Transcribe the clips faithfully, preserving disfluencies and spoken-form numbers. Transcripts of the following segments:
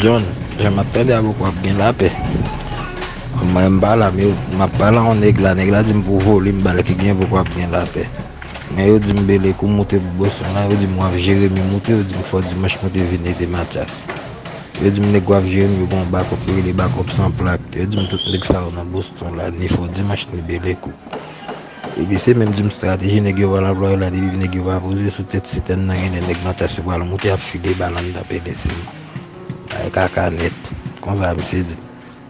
John, jan m ap tande a poko ap gen lapè. Mwen m pa la, men m ap pale a yon nèg la, nèg la di m pou vole m bal ki gen poko ap gen lapè. Men yo di m Belekou moute pou Boston la, yo di m Waf Jeremi moute, yo di m Fò Dimanch moute vin ede Matyas. Yo di m nèg Waf Jeremi yo gen yon bakòp yo rele bakòp san plak. Yo di m tout nèg sa yo nan Boston la, ni Fò Dimanch ni Belekou. Epi se menm di m estrateji nèg yo pral anplwaye la, depi nèg yo pa poze sou tèt sitèn nan, genlè nèg Matyas yo pral moute ap file bal anndan pele siman. Bagay kaka nèt. Konsa misye di m.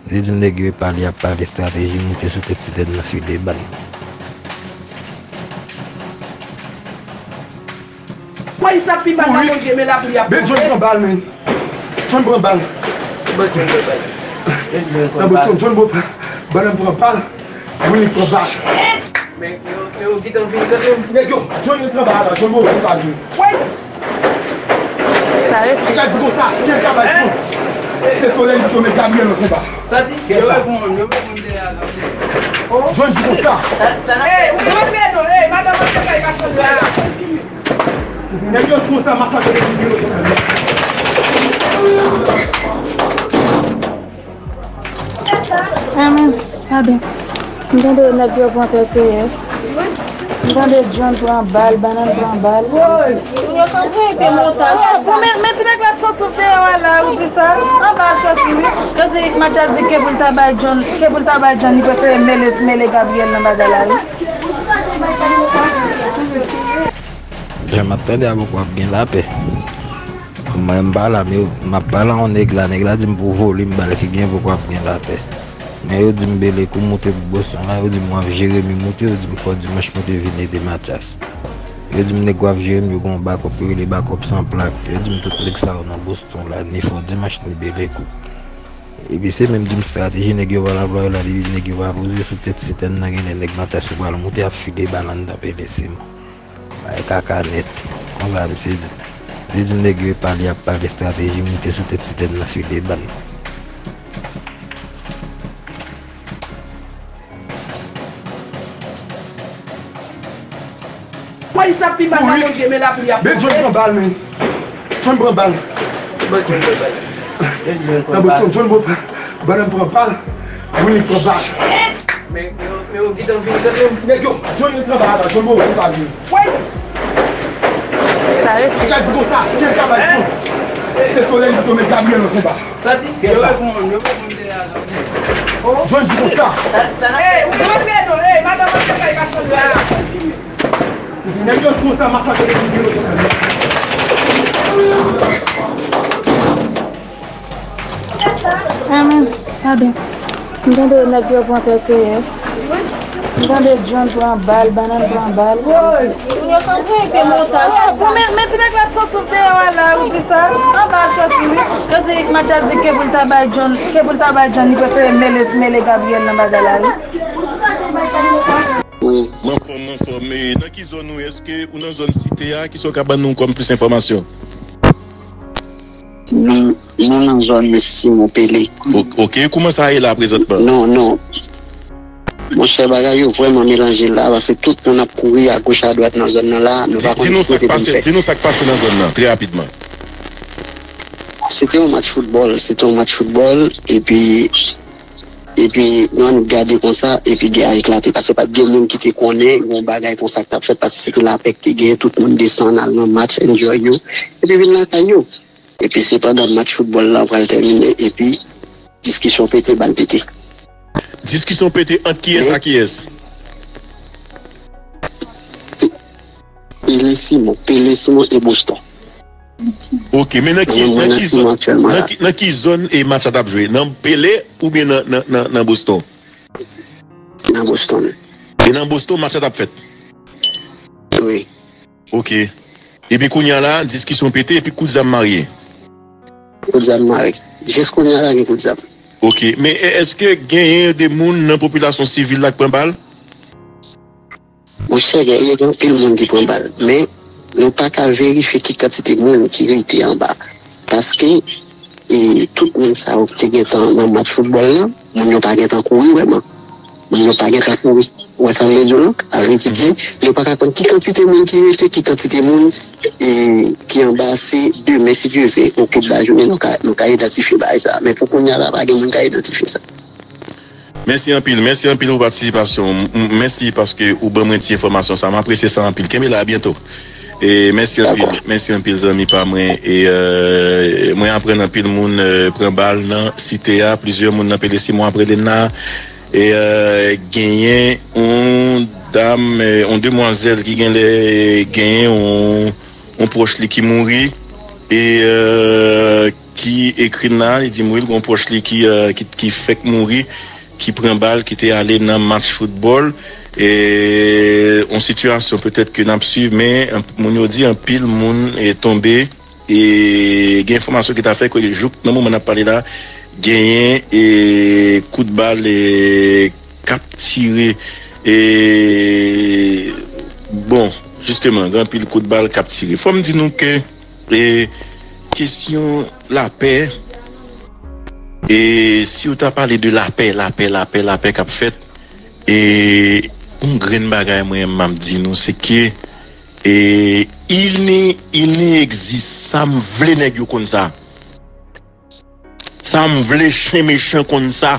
Misye di m nèg yo pale ap pale estrateji moute sou tèt sitèn nan file bal. Polis ap pi mal nan Bondye, men lapli ap tonbe. John pran bal, men. John pran bal. Nan Boston, John pran bal. Bannan pran bal. Willy pran bal. Men yo, men yo gentan vini kanmenm. Nèg yo, John ret anba a la, John pran bal. Sa resi. Chak di konsa, John ka bay John. Se solèy li tonbe, Gabriel antre ba. Sa di, yo reponn, yo reponn dèyè a la. John di konsa. Hey, ou konn mèt, hey, madanm an te kay pa sanble la. Nèg yo di konsa, masakre de Figaro. Amen. Padon. M tande nèg yo pran P C S. M tande John pran bal, Bannan pran bal. Yo kanpe epi montaj. Bon, men, men ti nèg la san souf deyò a la, ou di sa? Anba a soti, wi. Yo di, Matyas di ke pou l ta bay John, ke pou l ta bay John, li prefere mele, mele Gabriel nan bagay la, wi. Jan m ap tande a poko ap gen lapè. Mwen m pa la, men m ap pale a yon nèg la, nèg la di m pou vole m bal ki gen poko ap gen lapè. Men yo di m Belekou moute pou Boston la, yo di m Waf Jeremi moute, yo di m Fò Dimanch moute vin ede Matyas. Yo di m nèg Waf Jeremi yo gen yon bakòp yo rele bakòp san plak. Yo di m tout nèg sa yo nan Boston la, ni Fò Dimanch ni Belekou. Epi se menm di m estrateji nèg yo pral anplwaye la, depi nèg yo pa poze sou tèt sitèn nan, genlè nèg Matyas yo pral moute ap file bal anndan pele siman. Bagay kaka nèt. Konsa misye di m. Li di m nèg yo pale ap pale estrateji moute sou tèt sitèn nan file bal. Polis ap pi mal nan Bondye, men lapli ap tonbe. John pran bal, men. John pran bal. Nan Boston, John pran bal. Bannan pran bal. Willy pran bal. Men yo, men yo gentan vini kanmenm. Nèg yo, John ret anba a la, John pran bal. Sa resi. Chak di konsa, John ka bay John. Se solèy li tonbe, Gabriel antre ba. Sa di, yo reponn, yo reponn dèyè a la. John di konsa. Hey, ou konn mèt, hey, madanm an te kay pa sanble la. Nèg yo di konsa, masakre de Figaro. Amen. Padon. M tande nèg yo pran P C S. M tande John pran bal, Bannan pran bal. Yo kanpe epi montaj. Bon, men, men ti nèg la san souf deyò a la, ou di sa? Anba a soti, wi. Yo di, Matyas di ke pou l ta bay John, ke pou l ta bay John, li prefere mele, mele Gabriel nan bagay la, wi. Wi, m anfòm, m anfòm. E nan ki zòn ou ye? Èske ou nan zòn Site a? Kisa w ka ban nou kòm plis enfòmasyon? Nou, nou nan zòn Simon Pele. O-, ok, kòman sa ye la prezantman? Non, non. Monchè, bagay yo vrèman melanje la, paske tout moun ap kouri agoch adwat nan zòn nan la, nou pa konn ki kote pou n fè. Di nou sa k pase nan zòn nan, trè rapidman. Se te yon match foutbòl, se te yon match foutbòl, epi, epi nou annik gade konsa, epi gè a eklate, paske pa t gen moun ki te konnen yon bagay konsa k t ap fèt, paske se te lapè ki te genyen, tout moun desann al nan match, enjoy yo, epi vin lakay yo. Epi se pandan match foutbòl la pral tèmine, epi diskisyon pete, bal pete. Diskisyon pete ant kiyès ak kiyès? Pele Simon, Pele Simon e Boston. Ok, men nan ki, nan ki zòn, nan ki, nan ki zòn e match la t ap jwe? Nan Pele oubyen nan, nan, nan, nan Boston? Nan Boston. E nan Boston match la t ap fèt? Wi. Ok. Epi kounye a la, diskisyon pete epi kout zam marye. Kout zam marye. Jis kounye a la gen kout zam. Ok. Men e-, èske genyen de moun nan popilasyon sivil la k pran bal? Monchè, genyen, gen anpil moun ki pran bal. Men nou pa ka verifye ki kantite moun ki rete anba. Paske, e, tout moun sa yo ki te gentan nan match foutbòl la, moun yo pa gentan kouri vrèman. Moun yo pa gentan kouri. Ou wè sa m vle di w lan? Sa vle di ke nou pa ka konn ki kantite moun ki rete, ki kantite moun e, ki anba. Se demen, si Dye vle, oubyen nan lajounen, nou ka, nou ka idantifye bagay sa a. Men pou kounye a la, pa gen moun k ka idantifye sa. Mèsi anpil, mèsi anpil pou patisipasyon w. M- Mèsi paske ou ban mwen ti enfòmasyon sa. M apresye sa anpil. Kenbe la, a byento. E mèsi anpil, mèsi anpil zanmi pa mwen. E euh, mwen aprann anpil moun euh, pran bal nan site a. Plizyè moun nan Pelesi mwen aprann la. E euh, genyen yon dam, euh, yon demwazèl ki genlè genyen yon, yon pwòch li ki mouri. E euh, ki ekri n la, li di m wi, l gon pwòch li ki, euh, ki, ki fèk mouri, ki pran bal, ki te ale nan match foutbòl. E yon sitiyasyon petèt ke n ap swiv, men anp- moun yo di anpil moun e tonbe. E gen enfòmasyon ki ta fè ke jouk nan moman n ap pale la, genyen e kout bal e k ap tire. E bon, jisteman, gen anpil kout bal k ap tire. Fò m di nou ke e kesyon lapè, e si w ta pale de lapè, lapè, lapè, lapè k ap fèt, e yon grenn bagay mwen m ap di nou, se ke e il ni, il ni egzis. Sa m vle nèg yo konn sa. Sa m vle chen mechan konn sa.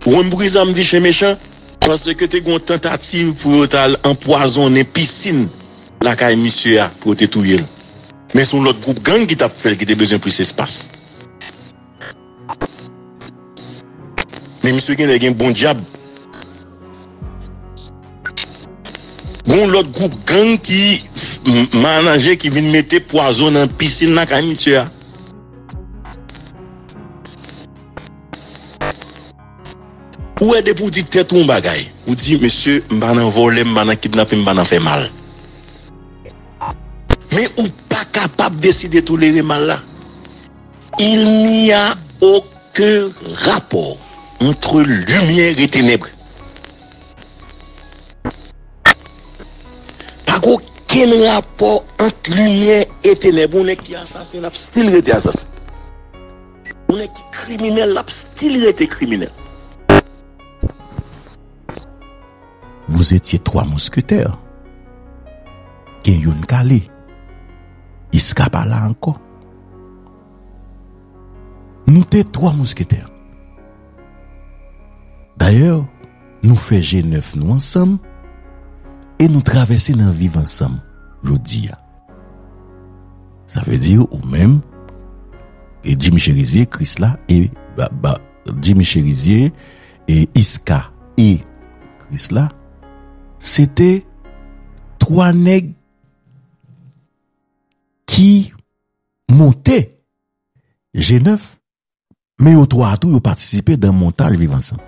Ou konn poukisa m di chen mechan? Paske te gen yon tantativ pou yo t al anpwazonnen pisin lakay misye a pou yo te touye l. Men se yon lòt gwoup gang ki t ap fè l, ki te bezwen plis espas. Men misye genlè gen bon dyab. Gon lòt gwoup gang ki m- manaje ki vin mete pwazon nan pisin lakay misye a. Ou wè depi w di tèt ou yon bagay, ou di mesye m pa nan vòlè, m pa nan kidnape, m pa nan fè mal. Men ou pa kapab deside tolere mal la. Il n'y a aucun rapport entre lumière et ténèbres. Pa gen okenn rapò ant limyè e tenèb. Yon nèg ki asasen, l ap still rete asasen. Yon nèg ki kriminèl, l ap still rete kriminèl. Vous étiez trois mousquetaires. Gen youn k ale. Iska pa la ankò. Nou te twa mousketè. Dayè, nou fè G nèf nou ansanm e nou travèse nan viv ansanm jodi a. Sa vle di ou menm, e Jimmy Cherizier, Krisla, e ba, ba, Jimmy Cherizier, e Iska, e Krisla, se te twa nèg ki monte G nèf, men yo twa tou yo patisipe nan montaj Viv Ansanm.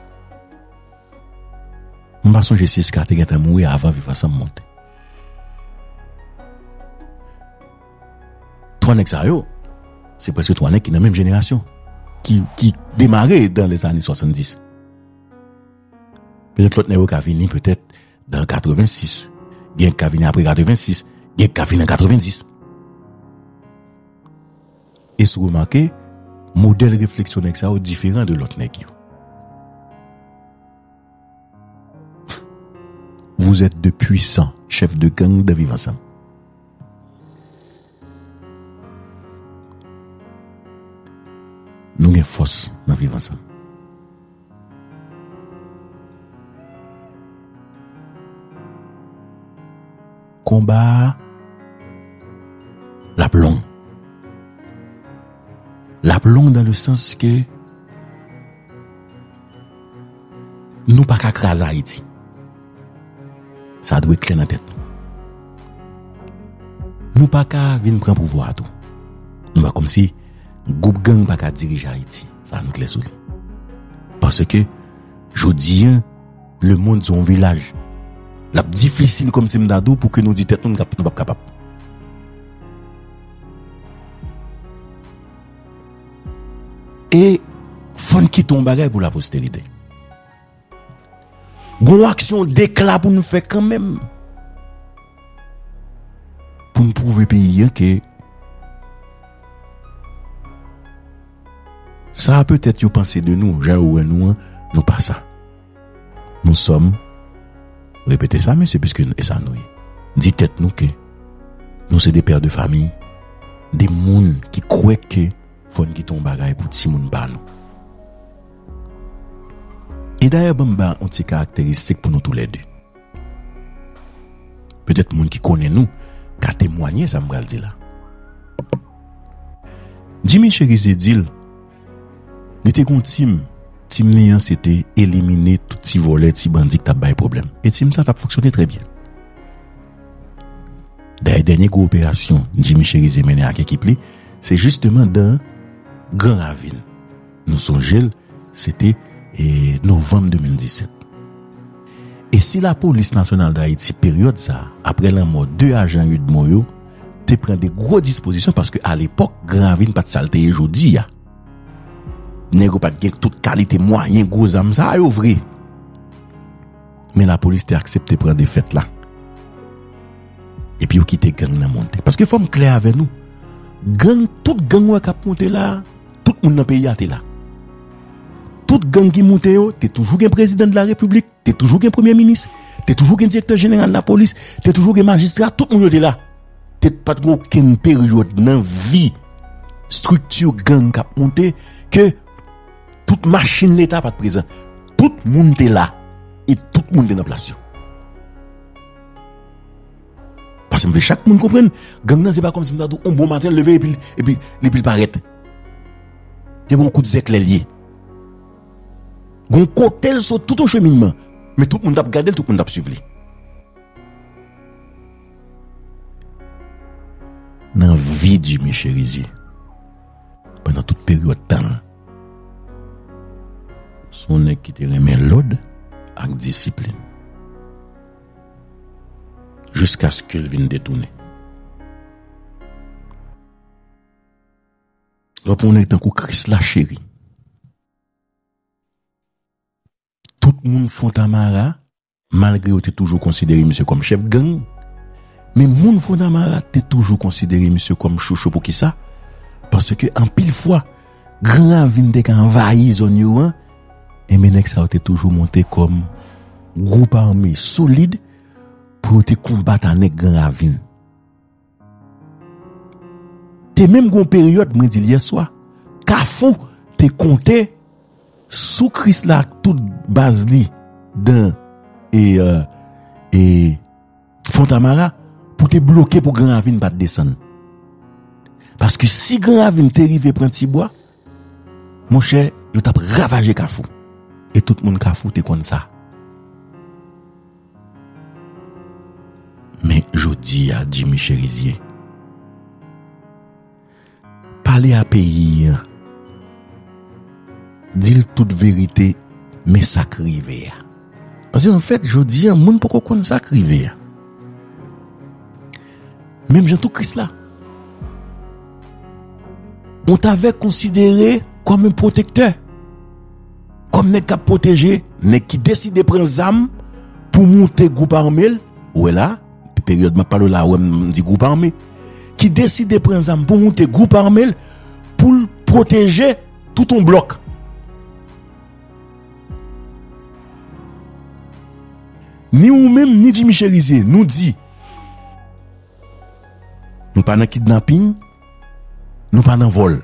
M pa sonje si Iska te gentan mouri avan Viv Ansanm monte. Twa nèg sa yo, se prèske twa nèg ki nan menm jenerasyon, ki, ki demare dan lèzane swasanndis. Petèt lòt nèg yo ka vini petèt dan katrevensis. Gen k ka vini apre katrevensis. Gen k ka vini an katrevendis. E si w remake, modèl refleksyon nèg sa yo diferan de lòt nèg yo. Vous êtes de puissants chefs de gang de Viv Ansanm. Nou gen fòs nan Viv Ansanm. Konba a, l ap long. L ap long dan le sans ke nou pa ka kraze Ayiti. Sa dwe klè nan tèt nou. Nou pa ka vin pran pouvwa a tou. Nou pa kòmsi gwoup gang pa ka dirije Ayiti. Sa nou klè sou li. Paske, jodi a, lemonn se yon vilaj. L ap difisil kòmsi m ta di w pou ke nou di tèt nou, nou p ap kapab. E fò n kite yon bagay pou laposterite. Gon aksyon dekla pou n fè kanmenm. Pou n pwouve peyi a ke sa a petèt yo panse de nou, jan yo wè nou an, nou pa sa. Nous sommes Repete sa, mesye, piske e sa nou ye. Di tèt nou ke nou se de pè de fanmi, de moun ki kwè ke fò n kite yon bagay pou timoun pa nou. E dayè, ban m ba yon ti karakteristik pou nou toulède. Petèt moun ki konnen nou ka temwanye sa m pral di la. Jimmy Chérizier di l, li te gon tim. Tim li an, se te elimine tout ti vòlè, ti bandi k t ap bay pwoblèm. E tim sa t ap fonksyone trè byen. Dayè, dènye gwo operasyon Jimmy Chérizier mennen ak ekip li, se jisteman dan Gran Ravin. Nou sonje l, se te, e, novanm de mil disèt. E si Lapolis Nasyonal d Ayiti, peryòd sa a, apre lanmò de ajan UDMO yo, te pran de gwo dispozisyon, paske alepòk, Gran Ravin pa t sa l te ye jodi a. Nèg yo pa t gen tout kalite mwayen gwo zam sa a yo vre. Men Lapolis te aksepte pran defèt la. Epi yo kite gang nan monte. Paske fò m klè avè nou. Gang, tout gang ou wè k ap monte la, tout moun nan peyi a te la. Tout gang ki monte yo, te toujou gen prezidan de la repiblik, te toujou gen premye minis, te toujou gen direktè jeneral lapolis, te toujou gen majistra, tout moun yo te la. Te pa t gen okenn peryòd nan vi estrikti gang k ap monte ke tout machin leta pa t prezan. Tout moun te la. E tout moun te nan plas yo. Paske m vle chak moun konprann, gang nan se pa kòmsi m ta di w, yon bon maten, l leve epi, epi, epi l parèt. Se yon kout zèklè l ye. Gon kote l sot tout yon cheminman. Men tout moun t ap gade l, tout moun t ap swiv li. Nan vi Jimmy Chérizier, pandan tout peryòd tan l, se yon nèg ki te renmen lòd ak disiplin. Jiskaske l vin detounen. Lè w pran yon nèg tankou Krisla Cheri, tout moun Fontamara, malgre yo te toujou konsidere misye kòm chèf gang, men moun Fontamara te toujou konsidere misye kòm chouchou. Poukisa? Paske anpil fwa, Gran Ravin te ka anvayi zòn yo an, enben nèg sa yo te toujou monte kòm gwoup ame solid pou yo te konbat a nèg Gran Ravin. Te menm gon peryòd, mwen di l yè swa, Kafou te konte sou Krisla ak tout baz li dan e, e, e Fontamara pou te bloke pou Gran Ravin pa t desann. Paske si Gran Ravin te rive pran Tibwa, monchè, yo t ap ravaje Kafou. E tout moun Kafou te konn sa. Men jodi a, Jimmy Chérizier, pale a peyi an. Di l tout verite, men sa k rive a. Paske anfèt, jodi a, moun poko konn sa k rive a. Menm jan tou Krisla. Ou t avè konsidere kòm yon pwotektè. Kòm nèg k ap pwoteje, nèg ki deside pran zam pou moute gwoup ame l, ou wè la, peryòd m ap pale w la, ou wè m di gwoup ame, ki deside pran zam pou moute gwoup ame l, pou l pwoteje tout yon blòk. Ni ou menm, ni Jimmy Chérizier, nou di, nou pa nan kidnaping, nou pa nan vòl.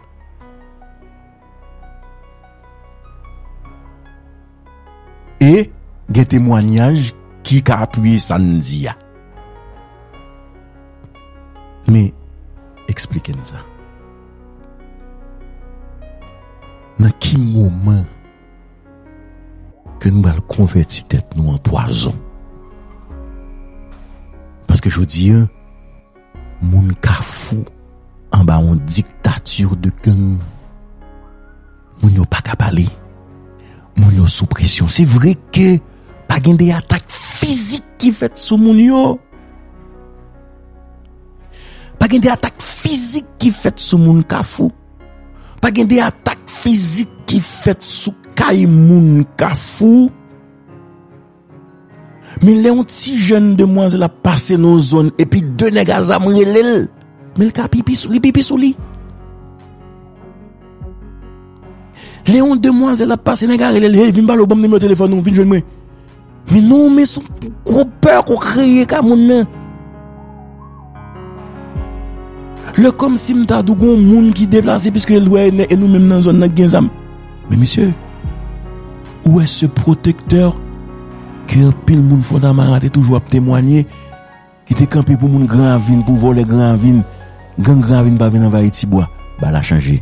E gen temwanyaj ki ka apiye sa n di a. Men, eksplike n sa. Nan ki moman ke nou pral konvèti tèt nou an pwazon? Paske jodi a, moun Kafou anba yon diktati de gang. Moun yo pa ka pale. Moun yo sou presyon. Se vre ke pa gen de atak fizik ki fèt sou moun yo. Pa gen de atak fizik ki fèt sou moun Kafou. Pa gen de atak fizik ki fèt sou kay moun Kafou. Men lè yon ti jèn demwazèl ap pase nan yon zòn epi de nèg a zam rele l, men l ka pipi sou, li pipi sou li. Lè yon demwazèl ap pase, nèg a rele l, "Hey, vin pale w, ban m nimewo telefòn ou, vin jwenn mwen." Men non, men se yon gwo pè ke w kreye kay moun nan. Lè kòmsi m ta di w gen yon moun ki deplase, piske l wè e nou menm nan zòn nan gen zam. Men mesye, où est ce protecteur ke anpil moun Fontamara te toujou ap temwanye, ki te kanpe pou moun Gran Ravin, pou vòlè Gran Ravin, gang Gran Ravin pa vin anvayi Tibwa. Bagay la chanje.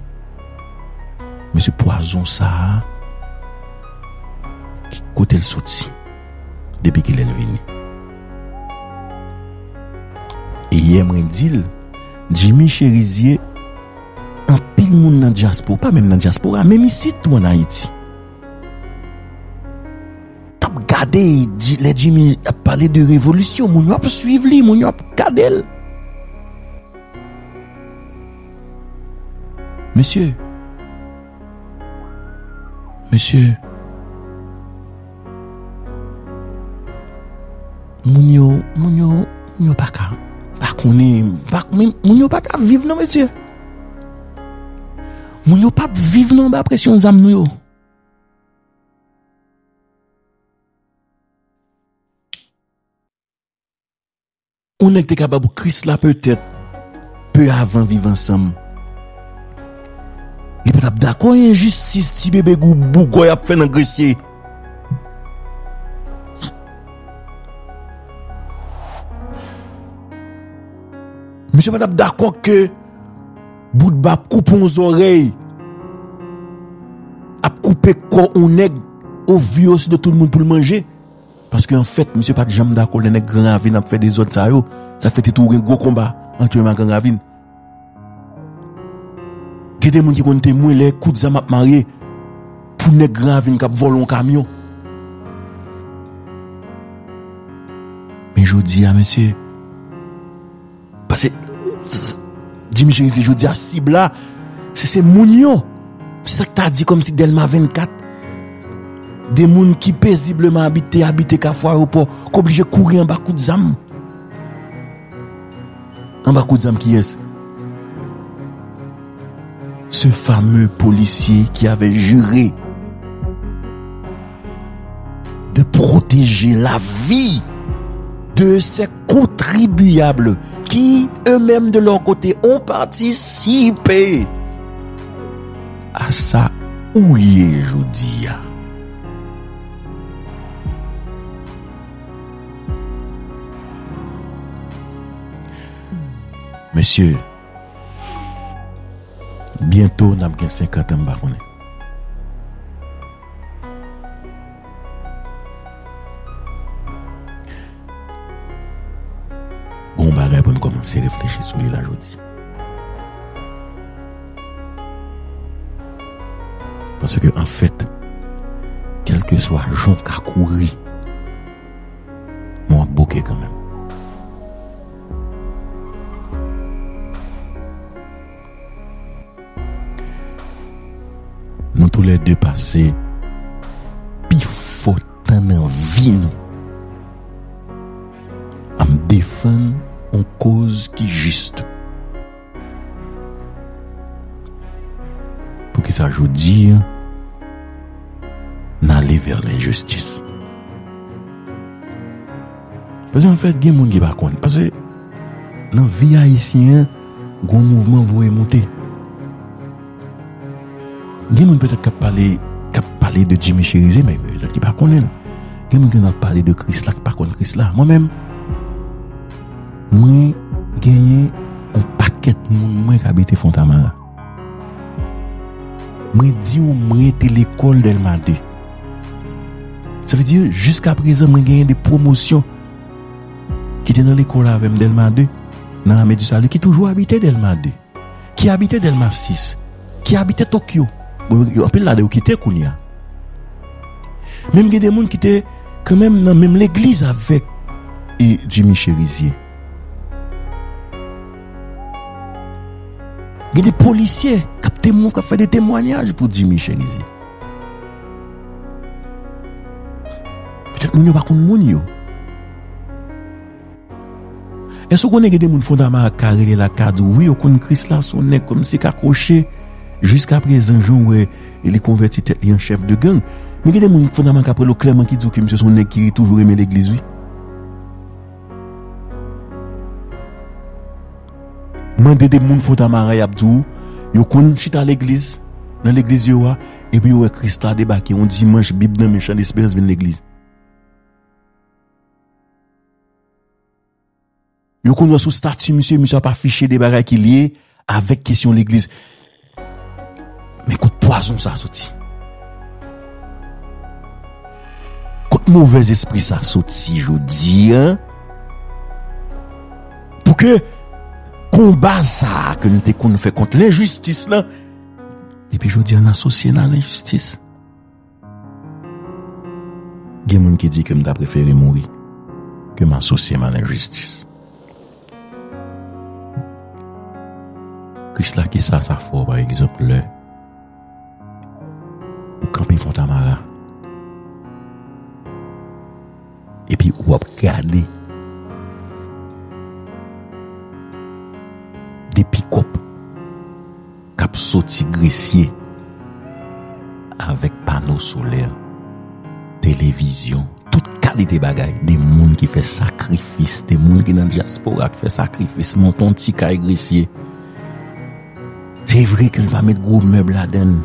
Men se pwazon sa a, ki kote l soti depi kilè l vini. E yè mwen di l, Jimmy Chérizier, anpil moun nan dyaspora, pa menm nan dyaspora, menm isit tou ann Ayiti, t ap gade, di, lè Jimmy ap pale de revolisyon, moun yo ap swiv li, moun yo ap gade l. Mesye, mesye, moun yo, moun yo, moun yo pa ka, pa konnen, pa, men moun yo pa ka viv non, mesye. Moun yo p ap viv non anba presyon zam nou yo. Yon nèg te kapab, Krisla petèt, pe avan viv ansanm. Li pa t ap dakò enjistis ti bebe gou bougòy ap fè nan Gresye. Misye pa t ap dakò ke bout ba ap koupe yon zòrèy, ap koupe kò yon nèg au vu et au su de tout moun pou l manje. Paske anfèt, misye pa t janm dakò lè nèg Gran Ravin ap fè dezòd sa yo. Sa k fè te toujou gen gwo konba ant yo menm ak Gran Ravin. Gen de moun ki konn temwen lè kout zam ap mare pou nèg Gran Ravin k ap vòlè yon kamyon. Men jodi a, mesye, paske, s-, s-, Jimmy Chérizier, jodi a, sib la, se, se moun yo. Se sa k ta di kòmsi Dèlma vennkat, de moun ki pezibleman abite, abite Kafou Ayewopò, k oblije kouri anba kout zam. Anba kout zam kiyès? Ce fameux policier qui avait juré de protéger la vie de ces contribuables qui, eux-mêmes, de leur côté, ont participé à sa ou ye jodi a. Mesye, byento n ap gen senkant an, m pa konnen. Gon bagay pou n kòmanse reflechi sou li la jodi. Paske, anfèt, kèlkeswa jan w ka kouri, men w ap bouke kanmenm. Nou toulède pase pi fò tan nan vi nou ap defann yon koz ki jis. Poukisa jodi a n ale vè lenjistis? Paske anfèt, gen moun ki pa konn. Paske nan vi ayisyen an, gon mouvman voye moute. Gen moun petèt k ap pale, k ap pale de Jimmy Chérizier, men petèt ki pa konnen l. Gen moun ki ap pale de Krisla, k pa konn Krisla. Mwen menm, mwen genyen yon pakèt moun mwen k abite Fontamara. Mwen di w, mwen te lekòl Dèlma de. Sa vle di, jiska prezan, mwen genyen de pwomosyon ki te nan lekòl avè m Dèlma de, nan Lame di Sali, ki toujou abite Dèlma de, ki abite Dèlma sis, ki abite Tokyo. Bon, yo, anpil ladan yo kite kounye a. Men m gen de moun ki te kanmenm nan menm legliz avèk, e, Jimmy Chérizier. Gen de polisye k ap temwen-, k ap fè de temwanyaj pou Jimmy Chérizier. Petèt moun yo pa konn moun yo. Èske w konnen gen de moun Fontamara ka rele la, ka di w, wi, yo konn Krisla, se yon nèg kòmsi ka kwoche, jiska prezan, jan w wè, e li konvèti tèt li an chèf de gang. Men gen de moun Fontamara k ap rele w klèman ki di w ke misye se yon nèg ki toujou renmen legliz, wi. Mande de moun Fontamara, y ap di w, yo konn chita legliz, nan legliz yo a, epi yo wè Kris la debake yon dimanch, Bib nan men, Chan Desperans vin legliz. Yo konn wè sou stati misye, misye ap afiche de bagay ki lye avèk kesyon legliz. Men kot pwazon sa soti? Kot movèzespri sa soti jodi a? Pou ke konba sa a ke n te konn fè kont lenjistis lan, epi jodi a n asosye n a lenjistis. Gen moun ki di ke m ta prefere mouri ke m asosye m a lenjistis. Kris la, kisa sa fè w, pa egzanp, lè ou kanpe Fontamara, epi ou ap gade de pikòp k ap soti Gresye avèk pano solè, televizyon, tout kalite bagay, de moun ki fè sakrifis, de moun ki nan dyaspora k fè sakrifis, monte yon ti kay Gresye. Se vre ke l pa met gwo mèb ladan l,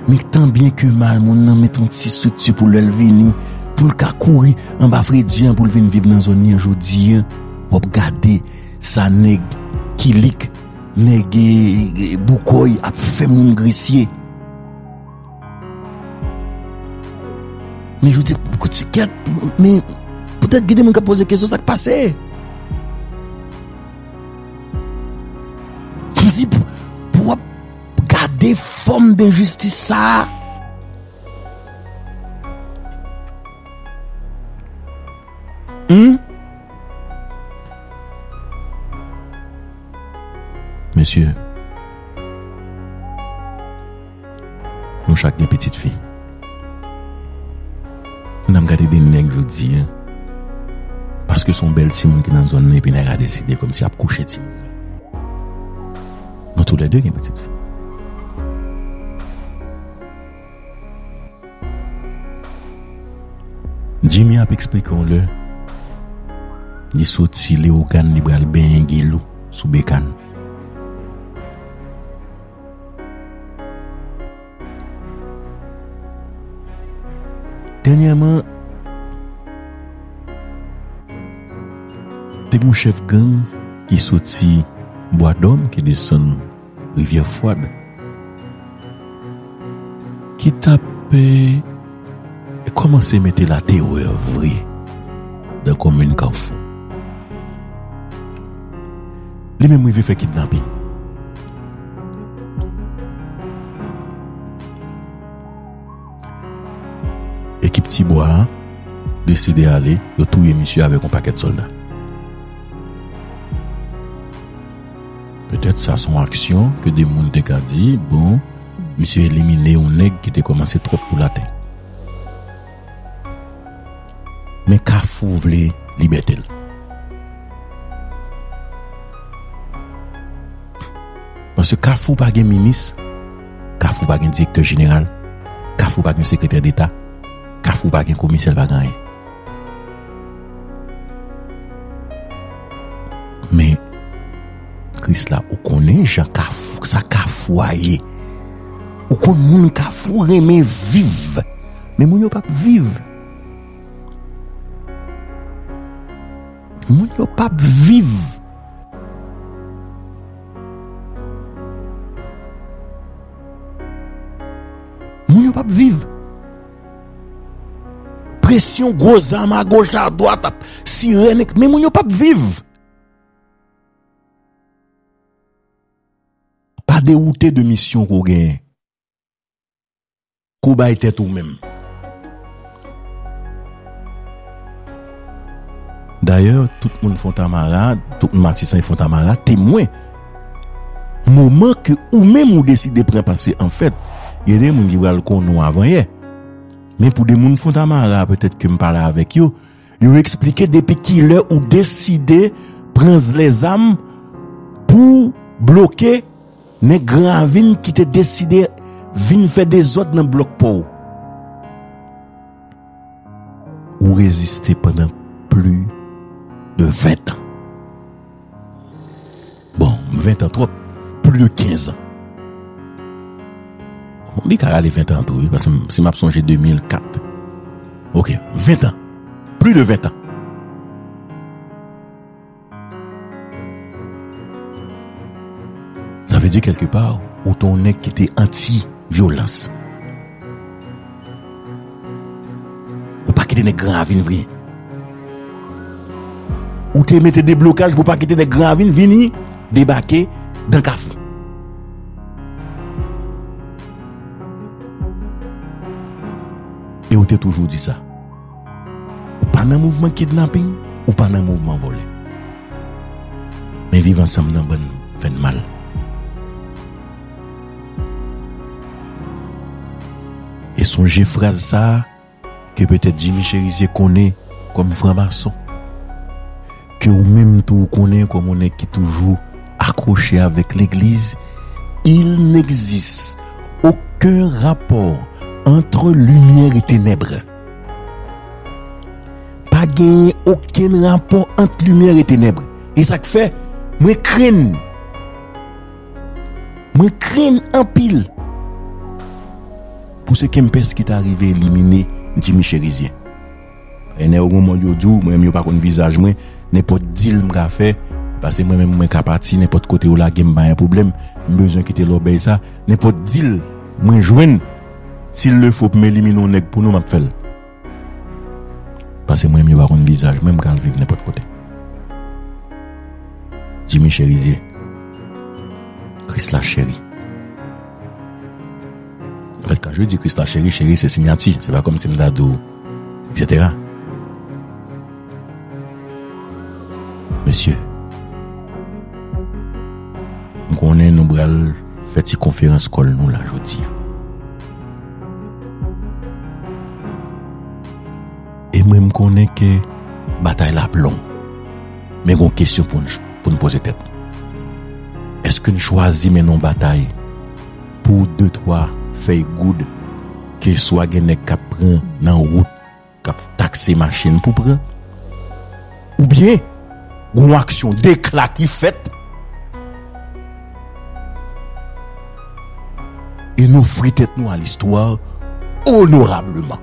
men tanbyen ke mal, moun nan met yon ti estrikti pou lè l vini, pou l ka kouri anba fredi an, pou l vin viv nan zòn li an jodi an. W ap gade sa nèg Kilik, nèg, eh, Boukòy ap fè moun Gresye. Men jodi, kout fikyèt, men poutèt gen de moun k ap poze kesyon, sa k pase? M di, pou, pou w ap gade fòm denjistis sa a. Hmm? Mesye, nou chak gen pitit fi. N ap gade de nèg jodi a, paske se yon bèl timoun ki nan zòn nan, epi nèg la deside kòmsi ap kouche timoun nan. Nou toulède gen pitit fi. Jimmy ap eksplike w lè li soti Leyogàn, li pral benyen Gilou sou Bekàn. Dènyèman, te gen yon chèf gang ki soti Bwadòm, ki desann Rivyè Fwad, ki t ap, eh, kòmanse mete laterè vre nan komin Kafou. Li menm rive fè kidnape. Ekip Tibwa a deside ale, yo touye misye avèk yon pakèt sòlda. Petèt sa se yon aksyon ke de moun te ka di, bon, misye elimine yon nèg ki te kòmanse twòp pou latè. Men Kafou vle libète l. Paske Kafou pa gen minis, Kafou pa gen direktè jeneral, Kafou pa gen sekretè deta, Kafou pa gen komisè, l pa gen anyen. Men, Kris la, ou konnen jan Kafou, sa Kafou a ye. Ou konn moun Kafou renmen viv. Men moun yo p ap viv. Moun yo p ap viv. Moun yo p ap viv. Presyon, gwo zam agoch, adwat, ap sirèn, men moun yo p ap viv. Pa dewoute de misyon ke w genyen, ke w bay tèt ou menm. Dayè, tout moun Fontamara, tout moun Matisan e Fontamara temwen. Moman ke ou menm ou deside pran, paske anfèt, gen de moun ki pral konnen w avanyè. Men pou de moun Fontamara, petèt ke m pale avèk yo, yo eksplike depi kilè ou deside pran lèzam pou bloke nèg Gran Ravin ki te deside vin fè dezòd nan blòk pa w. ou reziste pandan plis de ven tan. Bon, ven tan twòp, plis de kenz an. Li ka rale ven tan tou, wi, paske m, si m ap sonje de mil kat. Ok, ven tan. Plis de ven tan. Sa vle di, kèlke pa, ou te yon nèg ki te anti vyolans. Ou pa kite nèg Gran Ravin vini. Ou te mete deblokaj pou pa kite nèg Gran Ravin vini debake dan Kafou. E ou te toujou di sa. Ou pa nan mouvman kidnaping, ou pa nan mouvman vòlè. Men viv ansanm nan bann fè n mal. E sonje fraz sa a ke petèt Jimmy Chérizier konnen kòm franmason, ke ou menm tou ou konnen kòm yon nèg ki toujou akwoche avèk legliz, il n'existe aucun rapport entre lumière et ténèbres. Pa genyen okenn rapò ant limyè e tenèb. E sa k fè, mwen krenn. Mwen krenn anpil pou se Kempès ki ta rive elimine Jimmy Chérizier. Paske nèg yo gon mòd yo di w, mwen menm yo pa konn vizaj mwen, nenpòt dil m ka fè, paske mwen menm mwen ka pati, nenpòt kote yo lage m pa gen pwoblèm, m bezwen kite lòbèy sa, nenpòt dil mwen jwenn, s'il le faut pou m elimine yon nèg pou nou, m ap fè l. Paske mwen menm yo pa konn vizaj mwen, m ka al viv nenpòt kote. Jimmy Chérizier. Krisla Chéri. Anfèt, kan je di Krisla Chéri, Chéri se siyati. Se pa kòmsi m ta di w, et cetera. Mesye, m konnen nou pral fè ti konferans kòl nou la jodi a. E mwen, m konnen ke batay la ap long. Men gon kesyon pou n, pou n poze tèt nou. Èske n chwazi mennen yon batay pou de, twa fèy goud ke swa gen nèg k ap pran nan wout, k ap takse machin pou pran? Oubyen, gon aksyon dekla ki fèt e n ofri tèt nou a listwa onorableman.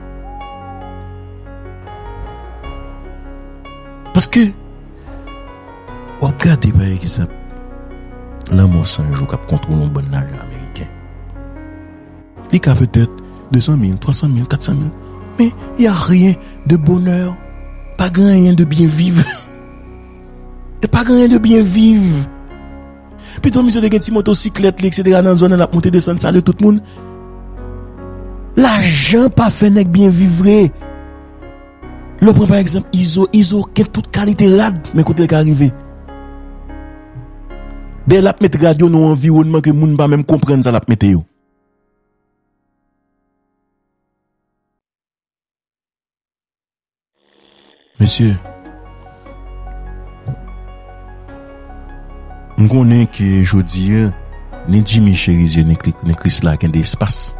Paske, w ap gade, pa egzanp, lanmò san jou k ap kontwole yon bann lajan ameriken. Li ka petèt de san mil, twa san mil, kat san mil. Men, y a rien de bonheur. Pa gen anyen de byen viv. E pa gen anyen de byen viv. Pito misye te gen ti motosiklèt li, et cetera, nan zòn nan, l ap monte desann, salye tout moun. Lajan pa fè nèg byen viv vre. Lè w pran pa egzanp Izo, Izo gen tout kalite rad, men kote l ka rive. Dèyè l ap met rad yo nan yon anviwònman ke moun pa menm konprann sa l ap mete yo. Mesye, m konnen ke jodi a, ni Jimmy Chérizier, ni Kri-, ni Krisla gen de espas.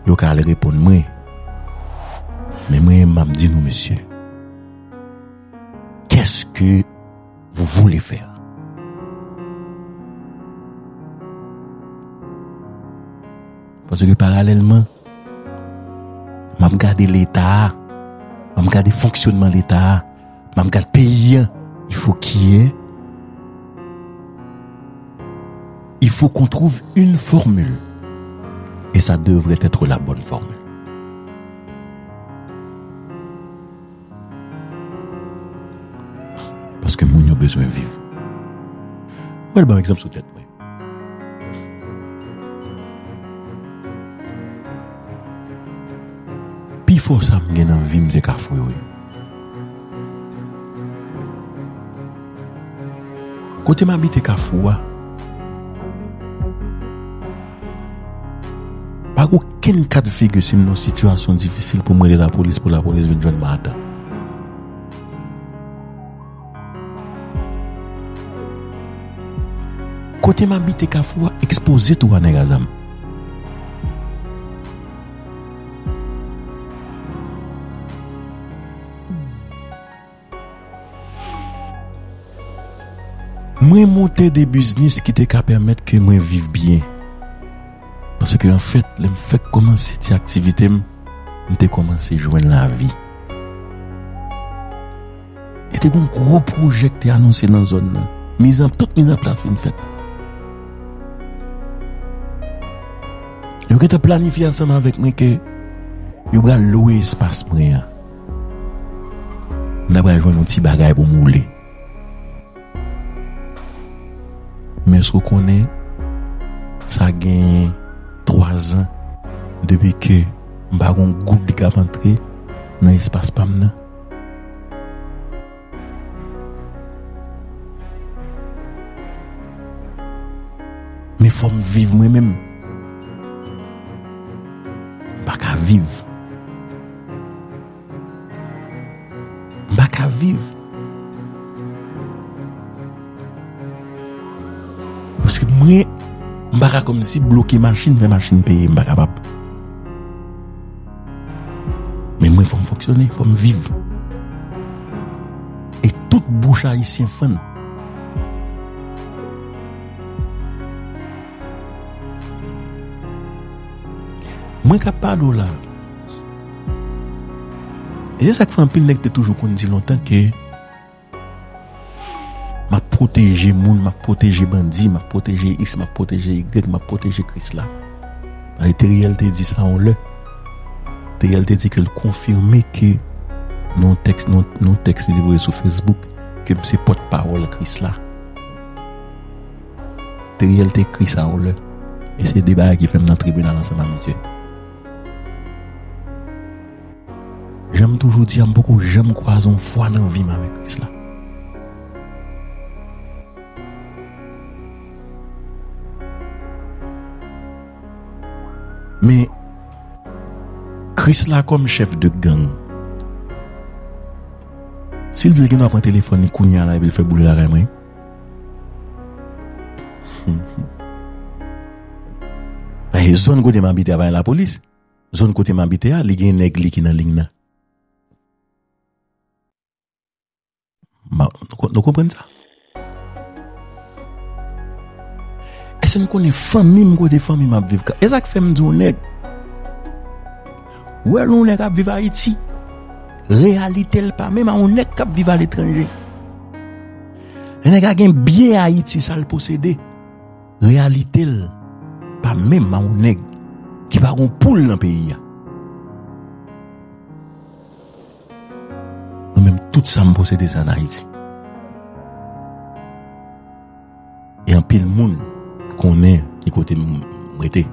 Yo ka al reponn mwen. Men mwen, m ap di nou, mesye, qu'est-ce que vous voulez faire? Paske paralèlman, m ap gade Leta a, m ap gade fonksyònman Leta a, m ap gade peyi a. Il faut qu'il y ait, il faut qu'on trouve une formule. Et ça devrait être la bonne formule. Paske moun yo bezwen viv. Mwen ban egzanp sou tèt mwen. Pifò sa m gen nan vi m se Kafou yo ye. Kote m abite Kafou a, pa gen okenn ka de figi si m nan yon sitiyasyon difisil pou m rele lapolis, pou lapolis vin jwenn mwen atan. Kote m abite Kafou a ekspoze tou a nèg a zam. Mwen monte de biznis ki te ka pèmèt ke mwen viv byen. Paske anfèt, lè m fèk kòmanse ti aktivite m, m te kòmanse jwenn lavi. E te gen yon gwo pwojè ki te anonse nan zòn nan. Mizan, tout mizanplas fin fèt. Yo gentan planifye ansanm avèk mwen ke yo pral lwe espas mwen an. M ta pral jwenn yon ti bagay pou m woule. Men èske w konnen, sa gen twa zan depi ke m pa gen yon goud ki ap antre nan espas pa m nan? Men fò m viv mwen menm. M pa ka viv. M pa ka viv. Paske mwen, m pa ka kòmsi bloke machin, fè machin peye, m pa kapab. Men mwen, fò m fonksyone, fò m viv. E tout bouch ayisyen fann. Mwen k ap pale w la. E se sa k fè anpil nèg te toujou konn di lontan ke m ap pwoteje moun, m ap pwoteje bandi, m ap pwoteje X, m ap pwoteje Y, m ap pwoteje Krisla. Paske Teriel te di sa yon lè. Teriel te di ke l konfime ke nan yon tèks, nan, nan yon tèks li te voye sou Facebook, ke m se pòtpawòl Krisla. Teriel te ekri sa yon lè. E se de bagay ki fè m nan tribinal ansanm ak misye. Jan m toujou di a, m poko janm kwaze yon fwa nan vi m avèk Krisla. Men, Krisla kòm chèf de gang, si l vle, l gen dwa pran telefòn li kounye a la epi l fè boule lakay mwen. Paske zòn kote m abite a pa gen lapolis. Zòn kote m abite a, li gen nèg li ki nan liy nan. Ma-, nou ko-, nou konprann sa? Èske n konnen fanmi m, kote fanmi m ap viv? E sa k fè m di w nèg, ou wè lè yon nèg ap viv Ayiti, reyalite l pa menm a yon nèg k ap viv aletranje. Lè nèg la gen byen Ayiti, sa l posede, reyalite l pa menm a yon nèg ki pa gen poul nan peyi a. Mwen menm, tout sa m posede, se ann Ayiti. E anpil moun konnen ki kote m, m rete,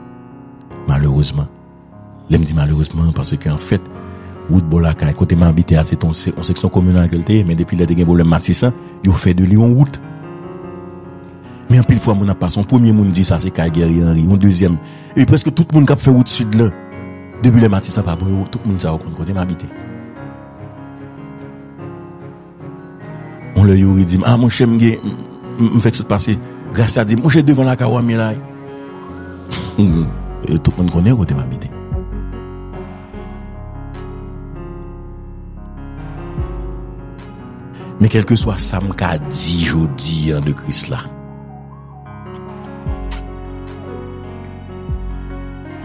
malerezman. Lè m di malerezman, paske anfèt, wout bò lakay, kote m abite a, se te yon se-, yon seksyon kominal ke l te ye, men depi lè te gen pwoblèm Matisan, yo fè de li yon wout. Men anpil fwa, moun ap pase, yon premye moun di sa se kay Guerrier Henry, yon dezyèm. E prèske tout moun k ap fè wout sid lan, depi lè Matisan pa bon, yo, tout moun sa yo konn kote m abite. Yon lè Youri di m, "Ah, monchè, m gen, m, m, m fèk sot pase." Gracia di m, "Monchè, devan lakay w a m ye la." E tout moun konnen kote m abite. Men kèlkeswa sa m ka di jodi a de Krisla,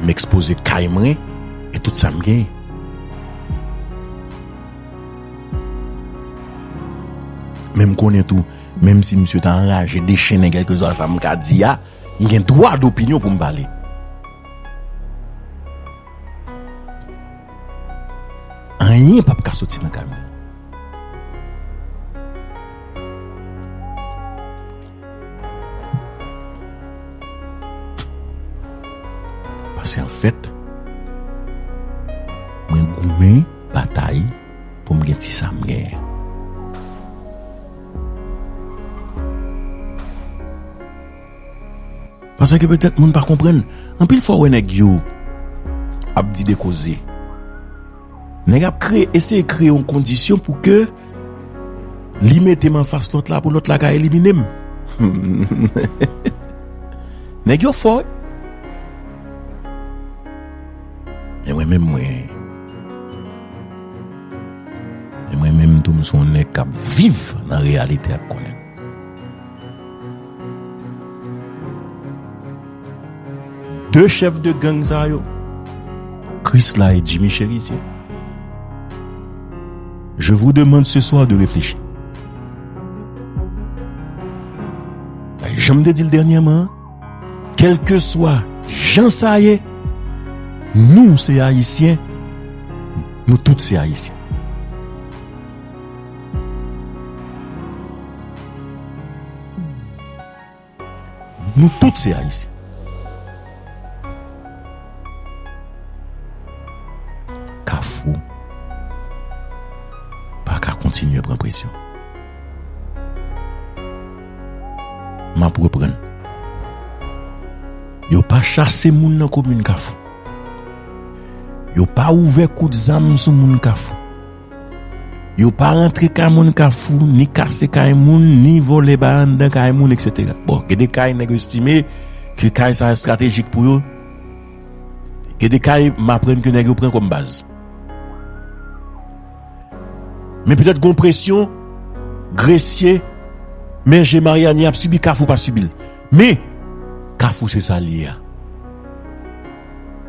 m ekspoze kay mwen e tout sa m genyen. Men m konnen tou, menm si misye ta anraje, dechennen, kèlkeswa sa m ka di a, m gen dwa dopinyon pou m pale. Anyen p ap ka soti nan kay mwen. Paske anfèt, mwen goumen batay pou m gen ti sa m genyen. Paske petèt moun pa konprann. Anpil fwa w wè nèg yo ap di de koze. Nèg ap kreye, eseye kreye yon kondisyon pou ke li mete m anfas lòt la, pou lòt la ka elimine m. Nèg yo fò, wi. Men mwen menm, mwen, men mwen menm tou, m se yon nèg k ap viv nan reyalite ak konnen. de chèf de gang sa yo, Krisla e Jimmy Chérizier, je vous demande ce soir de réfléchir. Jan m te di l dènyèman, kèlkeswa jan sa ye, nou se Ayisyen, nou tout se Ayisyen. Nou tout se Ayisyen. Kafou pa ka kontinye pran presyon. M ap reprann. Yo pa chase moun nan komin Kafou. Yo pa ouvè kout zam sou moun Kafou. Yo pa rantre kay moun Kafou, ni kase kay moun, ni vòlè bagay anndan kay moun, etsetera. Bon, gen de kay nèg yo estime ke kay sa estratejik pou yo. Gen de kay m aprann ke nèg yo pran kòm baz. Men petèt gon presyon, Gresye, Mèje, Maryani ap sibi, Kafou pa sibi l. Men, Kafou se sa l ye a.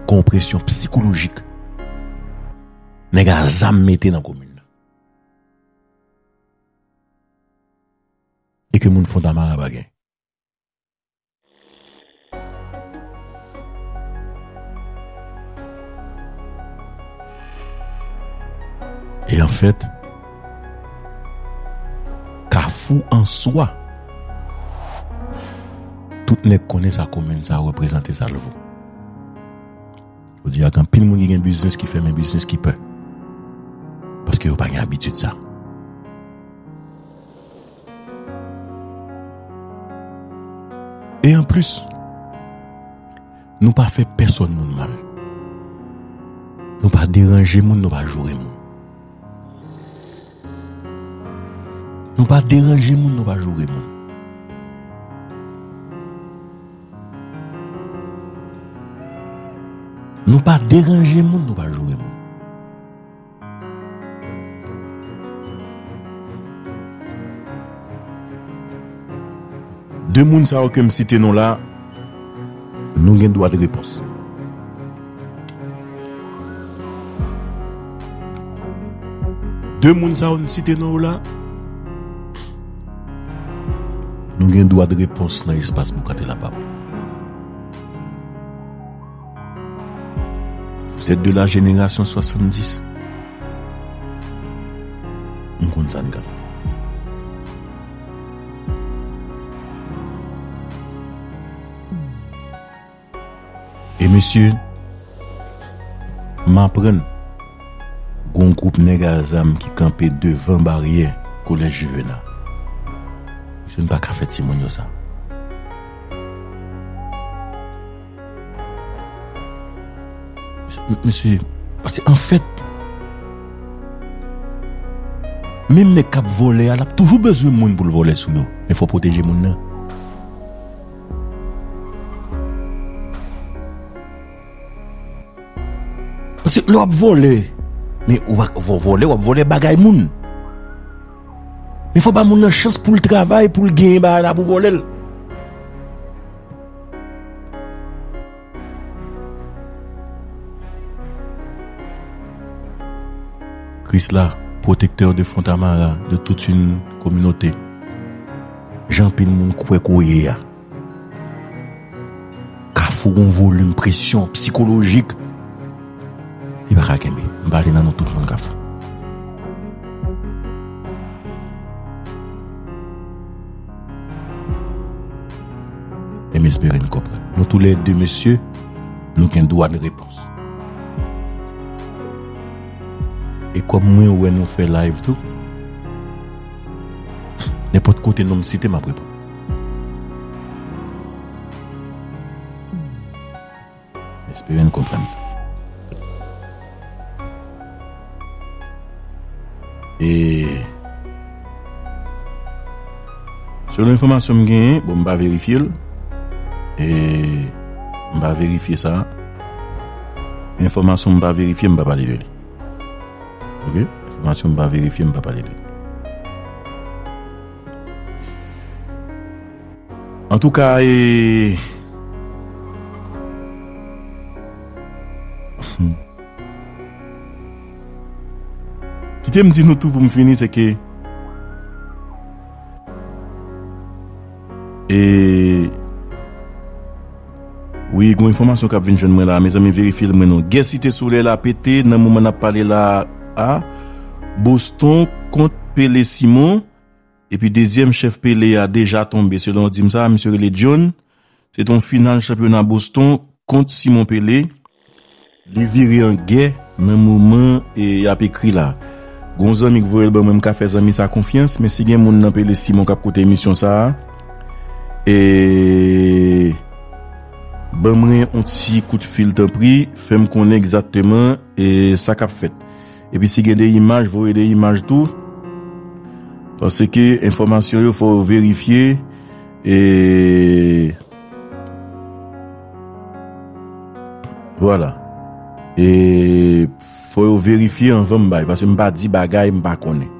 Gon presyon sikolojik. Nèg a zam mete nan komin nan. E ke moun Fontamara pa gen. E anfèt, Kafou an swa, tout nèg konnen sa komin sa reprezante, sa l vo. Jodi a, gen anpil moun ki gen biznis ki fèmen biznis ki pè. Paske yo pa gen abitid sa. E anplis, nou pa fè pèsòn moun mal. Nou pa deranje moun, nou pa joure moun. Nou pa deranje moun, nou pa joure moun. Nou pa deranje moun, nou pa joure moun. De moun sa yo ke m site non la, nou gen dwa de repons. De moun sa yo n site non yo la, nou gen dwa de repons nan espas Boukante Lapawòl. Vous êtes de la génération soixante-dix. M konn sa n ka fè. E mesye, m aprann gon gwoup nèg a zam ki kanpe devan baryè kolèj Juvénal. Mesye, n pa ka fè timoun yo sa. M-, mesye, paske anfèt, menm nèg k ap vòlè a, l ap toujou bezwen moun pou l vòlè sou yo. Men fò w pwoteje moun nan. Paske lè w ap vòlè, men ou pa vò-, vòlè, w ap vòlè bagay moun. Men fò ba moun nan chans pou l travay, pou l genyen bagay la pou vòlè l. Krisla, protecteur de Fontamara, de toute une communauté. Jan anpil moun kwè ke w ye a. Kafou gon volim presyon sikolojik. Li pa ka kenbe. M pale nan non tout moun Kafou. E m espere n konprann. Nou toulède mesye, nou gen dwa de repons. E kòm mwen wè nou fè live tou, nenpòt kote non m site, m ap reponn. Espere n konprann sa. E selon enfòmasyon m genyen, bon, m pa verifye l. E m pa verifye sa. Enfòmasyon m pa verifye, m pa pale de li. Oke? Enfòmasyon m pa verifye, m pa pale de li. Antouka, e, Hmm. Kite m di nou tou pou m fini, se ke, e, wi, gon enfòmasyon k ap vin jwenn mwen la. Mezanmi, verifye l mwen non. Gè Site Solèy la pete nan moman n ap pale la a. Boston kont Pele Simon. Epi dezyèm chèf Pele a deja tonbe. Selon di m sa, misye rele John. Se te yon final chanpyona Boston kont Simon Pele. Li vire an gè nan moman e y ap ekri la. Gon zanmi k voye l ban mwen, m ka fè zanmi sa konfyans, men si gen moun nan Pele Simon k ap koute emisyon sa a, e ban mwen yon ti kout fil tanpri, fè m konnen egzakteman e sa k ap fèt. Epi si gen de imaj, voye de imaj tou. Paske enfòmasyon yo fò yo verifye. E vwala. E fò yo verifye anvan m bay. Paske m pa di bagay m pa konnen.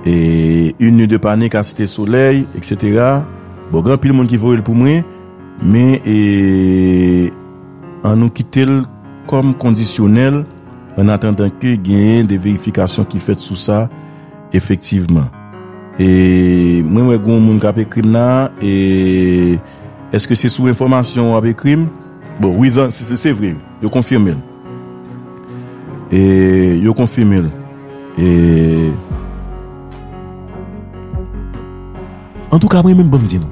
E une nuit de panique à Cité Soleil, et cetera. Bon, gen anpil moun ki voye l pou mwen, men e, an nou kite l kòm kondisyonèl, an atandan ke genyen de verifikasyon ki fèt sou sa, efektivman. E mwen wè gon moun k ap ekri m la, e èske se sou enfòmasyon w ap ekri m? Bon, wi, zan, se, se, se vre, yo konfime l. E yo konfime l. E antouka, mwen menm, ban m di nou.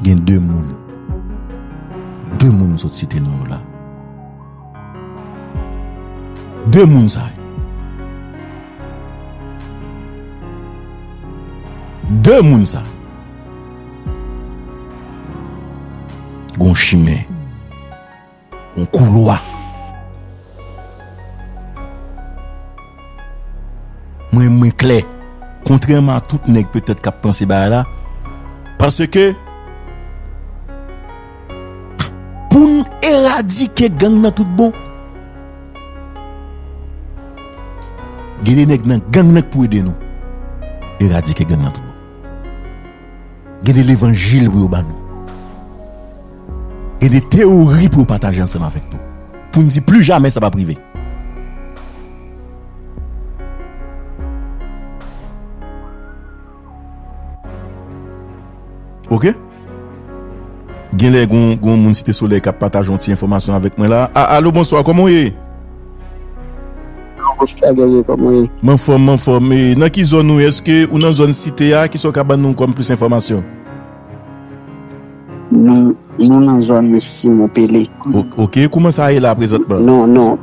Gen de moun. De moun m sot site non yo la. De moun sa yo. De moun sa yo. Gon chimen. Yon koulwa. Mwen, mwen klè. Kontrèman a tout nèg petèt k ap panse bagay la, paske pou n eradike gang nan tout bon, gen de nèg nan gang nan k pou ede nou eradike gang nan tout bon. Gen de levanjil pou yo ban nou. Gen de teyori pou yo pataje ansanm avèk nou. Pou n di pli jamè sa p ap rive. Oke? Genlè gon, gon moun Site Solèy k ap pataje yon ti enfòmasyon avèk mwen la. A, alo, bonswa, kòman w ye? Bonswa, Guerrier, kòman w ye? M anfòm, m anfòm. E nan ki zòn ou ye? Èske ou nan zòn Site a? Kisa w ka ban nou kòm plis enfòmasyon? Nou, nou nan zòn Simon Pele. O-, oke, kouman sa ye la prezantman? Non, non.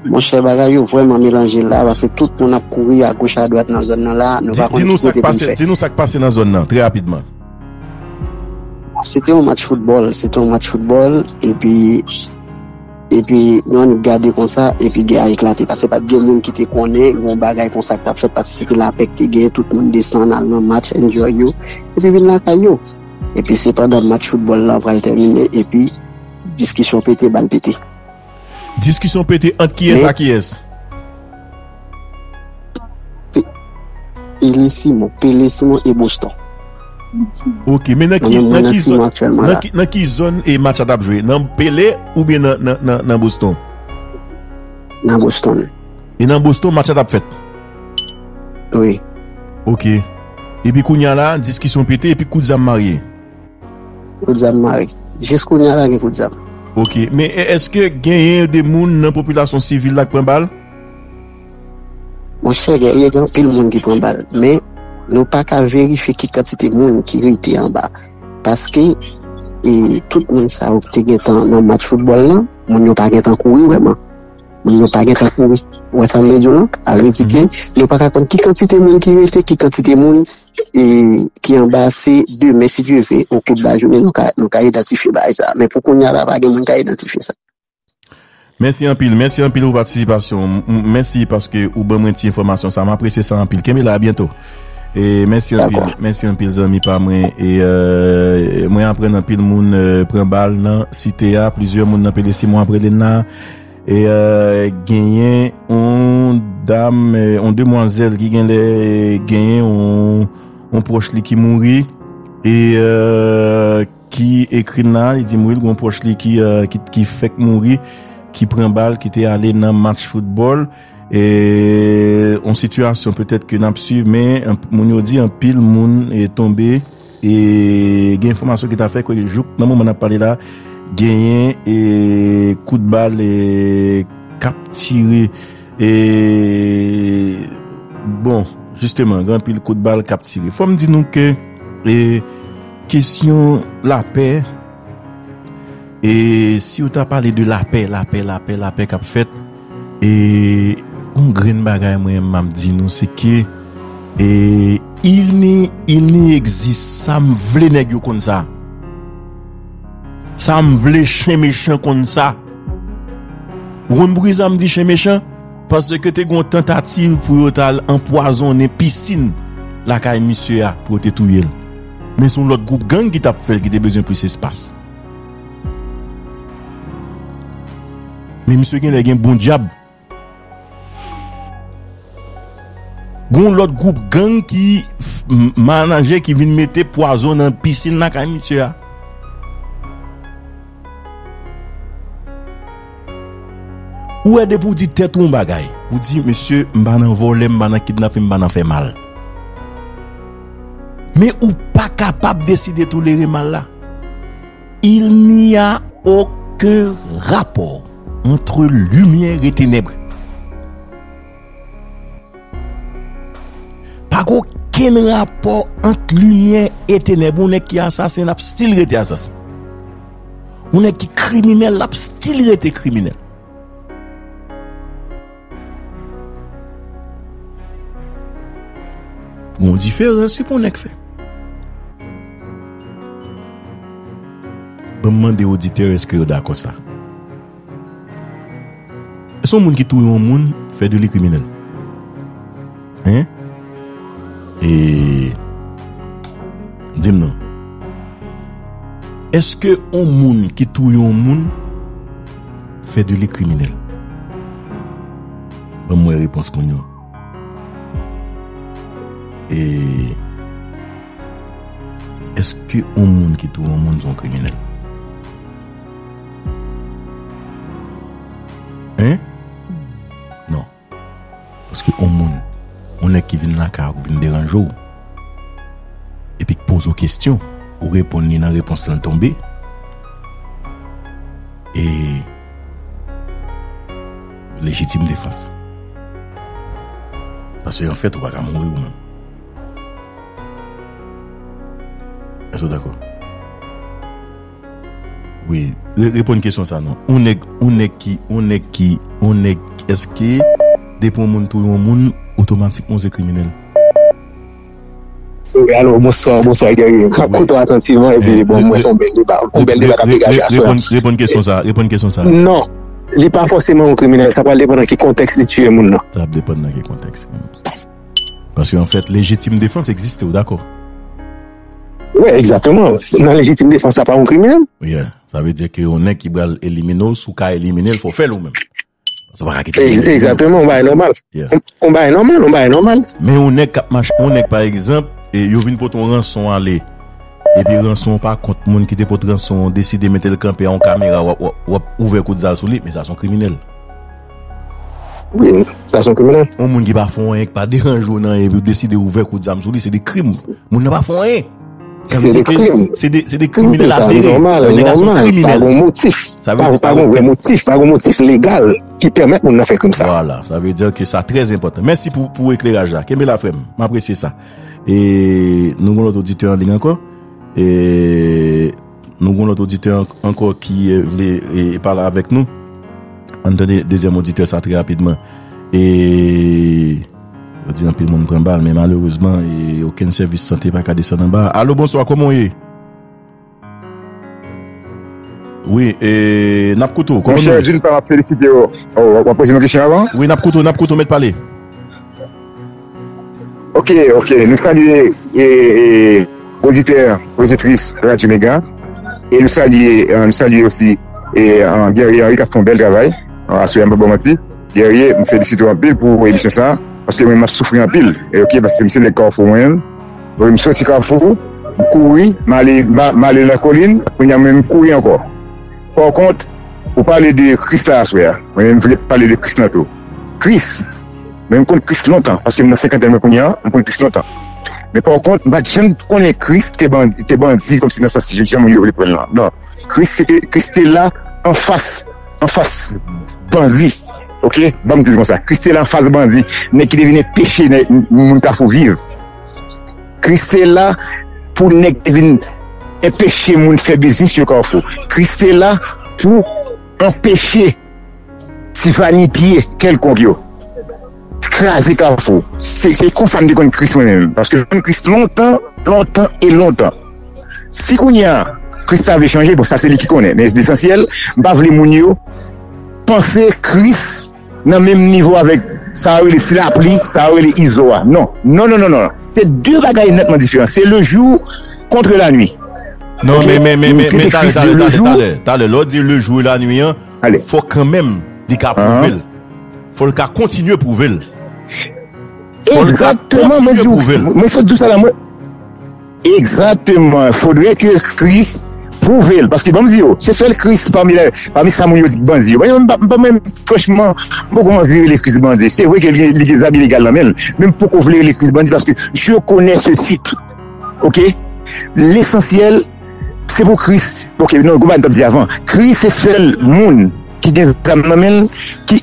Monchè, bagay yo vrèman melanje la, paske tout moun ap kouri agoch adwat nan zòn nan la, nou pa konn ki kote pou n fè. Di, di nou sa k pase nan zòn nan, trè rapidman. Se te yon match foutbòl, se te yon match foutbòl, epi, epi nou annik gade konsa, epi gè a eklate, paske pa t gen moun ki te konnen yon bagay konsa k t ap fèt, paske se te lapè ki te genyen, tout moun desann al nan match, enjoy yo, epi vin lakay yo. Epi se pandan match foutbòl lan pral tèmine, epi diskisyon pete, bal pete. Diskisyon pete ant kiyès a kiyès? Pe-, Pele Simon, Pele Simon e Boston. Ok, men nan ki, nan ki zòn, nan ki, nan ki zòn e match la t ap jwe? Nan Pele oubyen nan, nan, nan, nan Boston? Nan Boston. E nan Boston match la t ap fèt? Wi. Ok. Epi kounye a la, diskisyon pete epi kout zam mare. Kout zam mare. Jis kounye a la gen kout zam. Ok, men e-, èske genyen de moun nan popilasyon sivil la k pran bal? Monchè, Guerrier, gen anpil moun ki pran bal, men nou pa ka verifye ki kantite moun ki rete anba. Paske, e, tout moun sa yo ki te gentan nan match foutbòl lan, moun yo pa gentan kouri vrèman. Moun yo pa gentan kouri. Ou wè sa m vle di w lan? Sa vle di ke nou pa ka konn ki kantite moun ki rete, ki kantite moun, e, ki anba. Se demen, si Dye vle, okou de lajounen, nou ka, nou ka idantifye bagay sa. Men pou kounye a la, pa gen moun ka idantifye sa. Mèsi anpil, mèsi anpil pou patisipasyon w. M-, m-, mèsi paske ou ban mwen ti enfòmasyon sa. M apresye sa anpil. Kenbe la, a byento. E mèsi anpil, mèsi anpil, zanmi pa mwen. E, e, mwen aprann anpil moun, e, pran bal nan site a. Plizyè moun nan Pele Simon ap rele n la. E, e, genyen yon dam, e, yon demwazèl ki genlè genyen yon, yon pwòch li ki mouri. E, e, ki ekri n la, li di m wi, l gen yon pwòch li ki, eh, ki, ki fèk mouri, ki pran bal, ki te ale nan match foutbòl. E, yon sitiyasyon petèt ke n ap swiv, men anp-, moun yo di anpil moun, e, tonbe, e gen enfòmasyon ki ta fè ke jouk nan moman n ap pale la, genyen, e, kout bal, e, k ap tire. E, bon, jisteman, gen anpil kout bal k ap tire. Fò m di nou ke, e, kesyon lapè, e si w ta pale de lapè, lapè, lapè, lapè k ap fèt, e yon grenn bagay mwen m ap di nou, se ke, e, il ni, il ni egzis, sa m vle nèg yo konn sa. Sa m vle chen mechan konn sa. Ou konn poukisa m di chen mechan? Paske te gen yon tantativ pou yo t al anpwazonnen pisin lakay misye a pou yo te touye l. Men se yon lòt gwoup gang ki t ap fè l, ki te bezwen plis espas. Men misye genlè gen bon dyab. Gon lòt gwoup gang ki f-, m-, manaje ki vin mete pwazon nan pisin lakay misye a. Ou wè depi w di tèt ou yon bagay, ou di, "Mesye, m pa nan vòlè, m pa nan kidnape, m pa nan fè mal." Men ou pa kapab deside tolere mal la. Il n'y a aucun rapport entre lumière et ténèbres. Pa gen okenn rapò ant limyè e tenèb. Yon nèg ki asasen, l ap still rete asasen. Yon nèg ki kriminèl, l ap still rete kriminèl. Gon diferans wi pou yon nèg fè. Ban m mande oditè, èske yo dakò sa? Èske yon moun ki touye yon moun fè de li kriminèl? Hein? E di m non. Èske yon moun ki touye yon moun fè de li kriminèl? Ban m wè repons moun yo. E èske yon moun ki touye yon moun se yon kriminèl? Hein? Non. Paske yon moun, yon nèg ki vin lakay ou, ki vin deranje w, epi k poze w kesyon, ou reponn li nan repons lan, l tonbe. E lejitim defans. Paske anfèt, ou pa ka mouri ou menm. Èske w dakò? Wi, re-, reponn kesyon sa non. Yon nèg, yon nèg ki, yon nèg ki, yon nèg, èske depi yon moun touye yon moun, otomatikman w se kriminèl? Wi, alo, bonswa, bonswa, Guerrier. M ap koute w atantivman, epi, bon, mwen se yon bèl deba, yon bèl deba k ap degaje aswè a. Reponn, reponn kesyon sa, reponn kesyon sa. Non, li pa fòseman yon kriminèl, sa pral depann nan ki kontèks li tiye moun nan. Sa ap depann nan ki kontèks. Paske, anfèt, lejitim defans egziste, w dakò? Wi, egzakteman. Nan lejitim defans, sa pa yon kriminèl. Yeah. Sa vle di ke yon nèg ki pral elimine w, si w ka elimine l, fò w fè l ou menm. Paske w pa ka kite l elimine w. Egzakteman, yon bagay nòmal. Yeah. Yon, yon bagay nòmal, yon bagay nòmal. Men yon nèg k ap mache, yon nèg, pa egzanp, e yo vin pote yon ranson ale. Epi ranson pa kont, moun ki te pote ranson an deside mete l kanpe a yon kamera, w ap, w ap, w ap ouvè kout zam sou li, men sa se yon kriminèl. Wi, sa se yon kriminèl. Yon moun ki pa fè anyen, ki pa deranje w nan anyen, epi w deside ouvè kout zam sou li, se de krim. Moun nan pa fè anyen. Sa vle di ke se de, se de kriminèl avere. Nèg la se yon kriminèl. Pa gen motif. Pa gen vrè motif, pa gen motif legal ki pèmèt moun nan fè krim sa. Vwala, sa vle di ke sa trè enpòtan. Mèsi pou, pou ekleraj la. Kenbe la, frè m. M apresye sa. E nou gen lòt oditè an liy ankò. E nou gen lòt oditè an-, ankò ki, eh, vle, eh, pale avèk nou. Ann tande dezyèm oditè sa trè rapidman. E yo di anpil moun pran bal, men malerezman, e okenn sèvis sante pa ka desann anba. Alo, bonswa, kòman w ye? Wi, e n ap koute w. Kòman nou ye? Monchè, d'une part, m ap felisite w. Oh, w ap poze yon kesyon avan? Wi, n ap koute w, n ap koute w, mèt pale. Ok, ok. Nou salye, e, e, oditè, oditris Radyo Mega. E nou salye, e, nou salye osi, e, e, Guerrier Henry k ap fè yon bèl travay. Aswè a, m p ap ba w manti. Guerrier, m felisite w anpil pou emisyon sa a. Paske mwen, m ap soufri anpil. E, ok, paske m se nèg Kafou mwen. Bon, m soti Kafou. M kouri, m ale, m a- m ale nan kolin, kounye a mwen m kouri ankò. Pa kont, ou pale de Kris la aswè a. Mwen menm m vle pale de Kris lan tou. Kris, mwen m konn Kris lontan, paske m nan senkantèn mwen kounye a, m konn Kris lontan. Men pa kont, m pa t janm konnen Kris te bandi, te bandi kòmsi nan sans jan moun yo vle pran l lan. Non. Kris se te, Kris te la anfas, anfas bandi. Oke? Ban m di l konsa. Kris te la anfas bandi. Nèg ki te vin anpeche nèg, moun Kafou viv. Kris te la pou nèg te vin anpeche moun fè biznis yo Kafou. Kris te la pou anpeche ti vanipye kèlkonk yo kraze Kafou. Se se konsa m te konn Kris mwen menm. Paske m konn Kris lontan, lontan e lontan. Si kounye a Kris ta vle chanje, bon, sa se li ki konnen. Men lesansyèl, m pa vle moun yo panse Kris nan menm nivo avèk sa yo rele Ti Lapli, sa yo rele Izo a. Non. Non, non, non, non. Se de bagay nètman diferan. Se le jour contre la nuit. Non, men, men, men, men, men, talè, talè, talè, talè, talè. Lè w di le jour et la nuit an, fò kanmenm li ka pwouve l. Fò l ka kontinye pwouve l. Fò l ka kontinye pwouve l. Mwen sot di w sa la, mwen. Egzakteman. Fodre ke Kris pwouve l. Paske, ban m di yo, se sèl Kris pami, pami sa moun yo di k bandi yo. Mwen, mwen, mwen, franchman, m poko anvi rele Kris bandi. Se vre ke li, li gen zam ilegal nan men l, men m poko vle rele Kris bandi paske je connais ce type. Oke? Lesansyèl, se pou Kris. Oke, non, gon bagay m t ap di avan. Kris se sèl moun ki gen zam nan men l ki,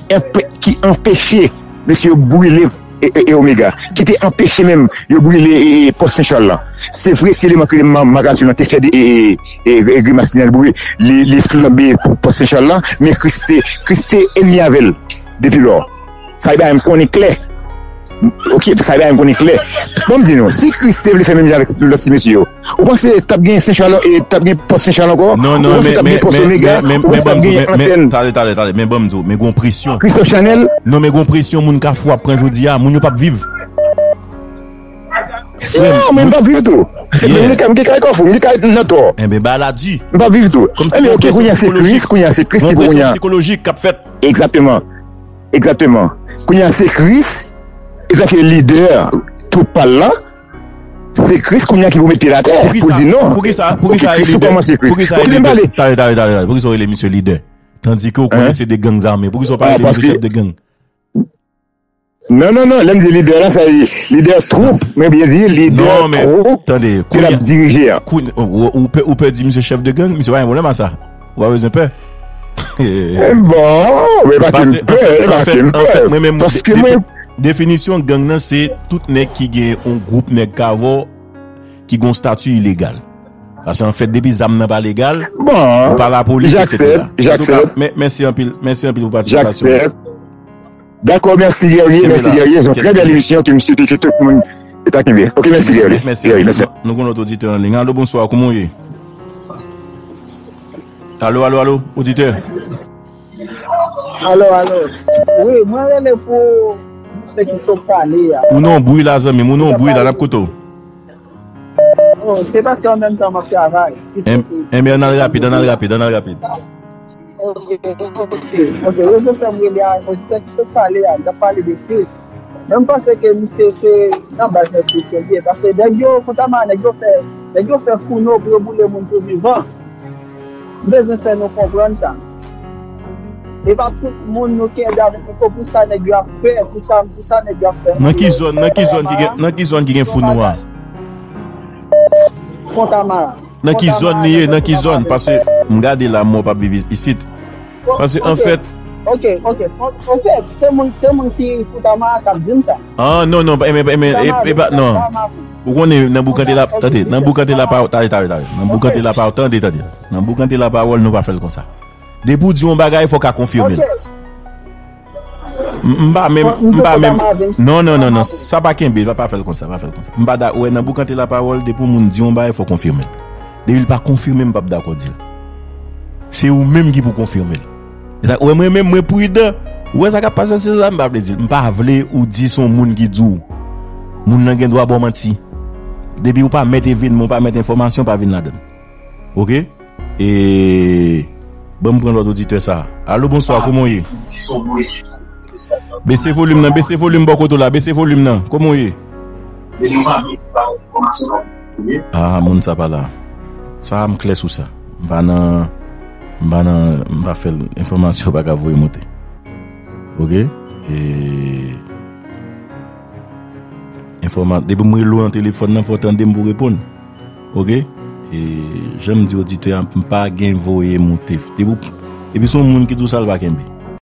ki anpeche mesye yo brile e, e, e Omega, ki te anpeche menm yo brile e, e, pòs Sen Chal lan. Se vre, se eleman ke ma- Mac Arthur lan te fè de, e, e, e, e grimas li nan brile, li, li flanbe pòs Sen Chal lan, men Kris te, Kris te enmi avè l depi lò. Sa e bagay m konnen klè. Oke, sa e bagay m konnen klè. Bon, m di nou, si Kris te vle fè menm jan avèk lòt ti mesye yo, ou panse t ap gen Sen Chal e t ap gen pòs Sen Chal ankò? Non, non, men, men, men, men, men, men, ban m di w, men, men, talè, talè, talè, men ban m di w, men gon presyon. Christophe Chanel? Non, men gon presyon moun Kafou ap pran jodi a, moun yo p ap viv. Non, men m p ap viv tou. M gen kay Kafou, m gen kay nan tò. Enben, ba la di. M p ap viv tou. Enben, oke, kounye a se Kris, kounye a se Kris ki pou kounye a. Gon presyon sikolojik k ap fèt. Egzakteman. Egzakteman. Kounye a se Kris, e sa ke lidè twoup pa l lan, se Kris kounye a ki pou met pye l atè pou l di non. Poukisa, poukisa, poukisa e lidè? Poukisa e lidè? Talè, talè, talè, talè. Poukisa w rele misye lidè? Tandike w konnen se de gang zame. Poukisa w pa rele misye chèf de gang? Non, non, non. Lè m di lidè la, sa vle di lidè twoup. Mwen byen di lidè twoup ke l ap dirije a. Ou, ou, ou pè, ou pè di misye chèf de gang, misye pa gen pwoblèm a sa. Ou pa bezwen pè. Bon, men pa ke m pè, pa ke m pè. Paske mwen, definisyon gang nan, se tout nèg ki gen yon gwoup nèg k avè w ki gen yon stati ilegal. Paske anfèt, depi zam nan pa legal, ou pa lapolis, etsetera. Antouka, mèsi anpil, mèsi anpil pou patisipasyon w. Dakò, mèsi Guerrier, mèsi Guerrier. Se yon trè bèl emisyon ke m swete ke tout moun ta kenbe. Oke, mèsi Guerrier. Mèsi anpil. Nou gen yon lòt oditè an liy. Alo, bonswa, kòman w ye? Alo, alo, alo, oditè. Alo, alo. Wi, mwen rele pou misye ki sot pale a. Ou nan bri la, zanmi m, ou nan bri la, n ap koute w. Oh, se paske an menm tan m ap travay. Enben, ann al rapid, ann al rapid, ann al rapid. Ok, ok, ok. Rezon fè m rele a, se tèks sot pale a, l t ap pale de Kris. Men m panse ke misye se nan baz nèg Kris yo l ye. Paske nèg yo, kontaman, nèg yo fè, nèg yo fè founo pou yo boule moun tou vivan. M bezwen fè nou konprann sa. E pa tout moun nou kenbe avèk nou, pou sa nèg yo ap fè, pou sa, pou sa nèg yo ap fè. Nan ki zòn, nan ki zòn ki gen, nan ki zòn ki gen founo a? Kontamara. Nan ki zòn li ye, nan ki zòn? Paske m gade la, mò p ap viv isit. Paske anfèt. Ok, ok, ok. Se moun, se moun ki Kontamara k ap di m sa. Ah, non, non, e, e, e, e, e pa, non. Ou konnen, nan boukante la, tande, nan boukante lapawòl, tande, tande, tande. Nan boukante lapawòl, tande, tande. Nan boukante lapawòl, nou pa fè l konsa. Depi w di yon bagay, fò w ka konfime l. M pa menm, m pa menm. Non, non, non, non, sa pa kenbe, pa, pa fè l konsa, pa fè l konsa. M pa da, ou wè, nan boukante lapawòl, depi yon moun di yon bagay, fò w konfime l. Depi l pa konfime, m p ap dakò di l. Se ou menm ki pou konfime l. E sa, ou wè, mwen menm, mwen pridan. Ou wè sa k ap pase sila, m pa vle di l. M pa vle ou di se yon moun ki di w. Moun nan gen dwa ba w manti. Depi ou pa mèt evènman, ou pa mèt enfòmasyon, pa vin ladan l. Oke? E, ban m pran lòt oditè sa a. Alo, bonswa, kòman w ye? Bese volim nan, bese volim bò kote w la, bese volim nan. Kòman w ye? Ah, moun sa pa la. Sa, m klè sou sa. M pa nan, m pa nan, m pa fè l, enfòmasyon pa ka voye monte. Ok? E, enfòma-, depi m rele w nan telefòn nan, fò w tande m pou reponn. Ok? E, jan m di oditè a, m pa gen voye monte. Depi, depi se yon moun ki di w sa, l pa kenbe.